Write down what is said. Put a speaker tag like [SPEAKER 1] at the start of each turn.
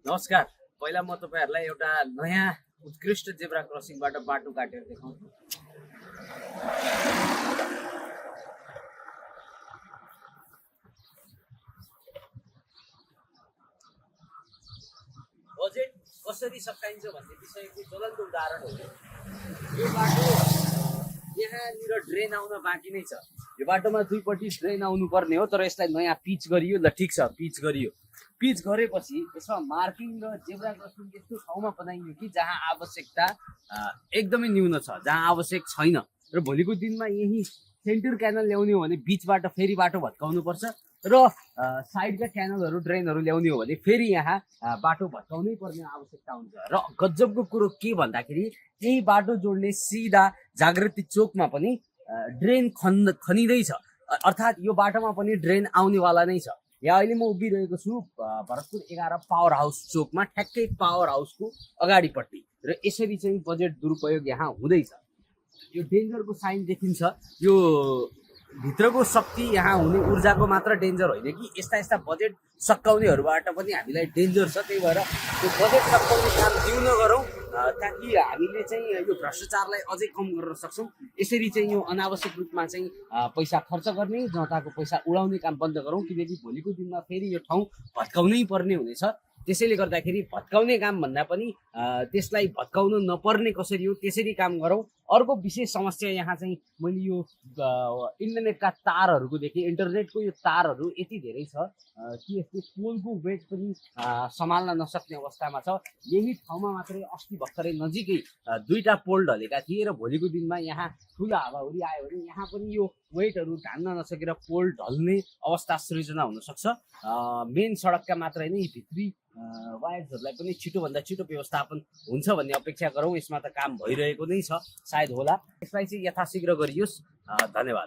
[SPEAKER 1] नमस्कार। पहिला म तपाईहरुलाई एउटा नयाँ उत्कृष्ट जेब्रा क्रसिङबाट बाटो काटेर देखाउँछु। बजेट कसरी सकाइन्छ भन्ने विषयको ज्वलन्त उदाहरण हो। यो बाटो यहाँनिर ड्रेन आउन बाँकी नै छ। यो बाटोमा दुईपट्टि ड्रेन आउनु पर्ने हो, तर यसलाई नयाँ पिच गरियो। ल ठिक छ, पिच गरियो। पिच गरेपछि यसमा मार्किङ र जेब्रा क्रसिङ यस्तो ठाउँमा बनाइयो कि जहाँ आवश्यकता एकदमै न्यून छ, जहाँ आवश्यक छैन। र भोलिको दिनमा यही सेन्टर क्यानल ल्याउने हो भने बीचबाट फेरि बाटो भत्काउनु पर्छ, र साइडका क्यानलहरू ड्रेनहरू ल्याउने हो भने फेरि यहाँ बाटो भत्काउनै पर्ने आवश्यकता हुन्छ। र गजबको कुरो के भन्दाखेरि यही बाटो जोड्ने सिधा जागृति चोकमा पनि ड्रेन खनिँदैछ। अर्थात् यो बाटोमा पनि ड्रेन आउनेवाला नै छ। यहाँ अहिले म उभिरहेको छु भरतपुर 11 पावर हाउस चोकमा, ठ्याक्कै पावर हाउसको अगाडिपट्टि। र यसरी चाहिँ बजेट दुरुपयोग यहाँ हुँदैछ। यो डेन्जरको साइन देखिन्छ। यो भित्रको शक्ति यहाँ हुने ऊर्जाको मात्र डेन्जर होइन कि यस्ता यस्ता बजेट सकाउनेहरूबाट पनि हामीलाई डेन्जर छ। त्यही भएर यो बजेट सकाउने काम दिउन गरौँ, ताकि हामीले चाहिँ यो भ्रष्टाचारलाई अझै कम गर्न सक्छौँ। यसरी चाहिँ यो अनावश्यक रूपमा चाहिँ पैसा खर्च गर्ने, जनताको पैसा उडाउने काम बन्द गरौँ, किनकि भोलिको दिनमा फेरि यो ठाउँ भत्काउनै पर्ने हुनेछ। त्यसैले गर्दाखेरि भत्काउने काम भन्दा पनि त्यसलाई भत्काउन नपर्ने कसरी हो त्यसरी काम गरौँ। अर्को विशेष समस्या यहाँ चाहिँ मैले यो इन्टरनेटका तारहरूको देखेँ। इन्टरनेटको यो तारहरू यति धेरै छ कि यसले पोलको वेट पनि सम्हाल्न नसक्ने अवस्थामा छ। यही ठाउँमा मात्रै अस्ति भर्खरै नजिकै दुईटा पोल ढलेका थिए, र भोलिको दिनमा यहाँ ठुलो हावाहुरी आयो भने यहाँ पनि यो वेटहरू धान्न नसकेर पोल ढल्ने अवस्था सृजना हुनसक्छ। मेन सडकका मात्र होइन, यी भित्री वायर्सहरूलाई पनि छिटोभन्दा छिटो व्यवस्थापन हुन्छ भन्ने अपेक्षा गरौँ। यसमा त काम भइरहेको नै छ, सायद होला। यसलाई चाहिँ यथाशीघ्र गरियोस्। धन्यवाद।